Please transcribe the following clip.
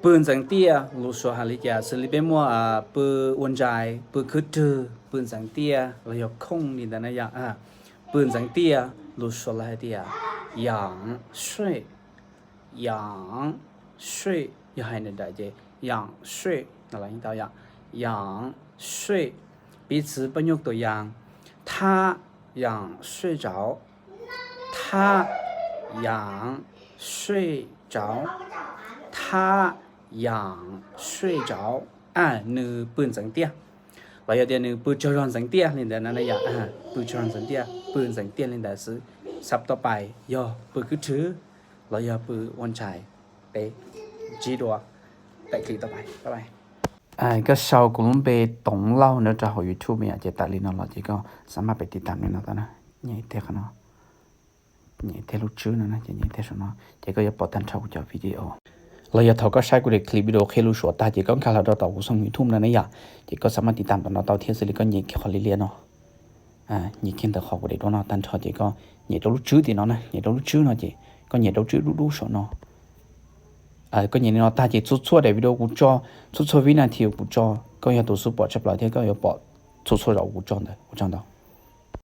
Pw ntxeev tiaj lus Suav hais li cas? Xws li peb muaj pw ua ntsais, pw khwb rwg, pw ntxeev tiaj los yog khooj li ntawd na yom. Pw ntxeev tiaj lus Suav lawv hais tias 仰睡, 仰睡, yog hais nram ces 仰睡 no los yeej tau yom. 仰睡, piv txwv paj nyuj tus yas, 他仰睡着, 他仰睡着, 他仰睡着, nws pw ntxeev tiaj, los yog tias nws pw tsaug zog ntxeev tiaj li ntawd na yom. Pw tsaug zog ntxeev tiaj, pw ntxeev tiaj li ntawd xwb. Xab tauj pais yog pw khwb rwg los yog pw ua ntsais. Peb ntsib dua daim clip tauj pais. Koj sau kuv lub npe Toov Lauj no rau hauv YouTube yom, ces tawm li no los ces koj xav maj pem tiv tam li no tau na. Nyem tej qhov no, nyem tej lub tswb no, ces nyem tej saum no ces koj yuav pom tag nrho kuv cov video. Los yog thaum koj saib kuv daim clip video qhia lus Suav tag ces koj nkag los rau tom kuv xoo YouTube no na yom, ces koj xav maj tiv tam tom no tau thiab. Xws li koj nyem kiag qhov liab liab no, nyem kiag ntawm qhov kuv daim duab no tag nrho ces koj nyem rau lub tswb tim no na, nyem rau lub tswb no ces koj nyem rau tswb dub dub saum no. Koj nyem li no tag ces txhua txhua daim video kuv tso, txhua txhua vib nas this kuv tso, koj yog tus xub pom tshaj plaws thiab koj yuav pom txhua txhua zaus kuv tso ntawd. Ua tsaug ntau.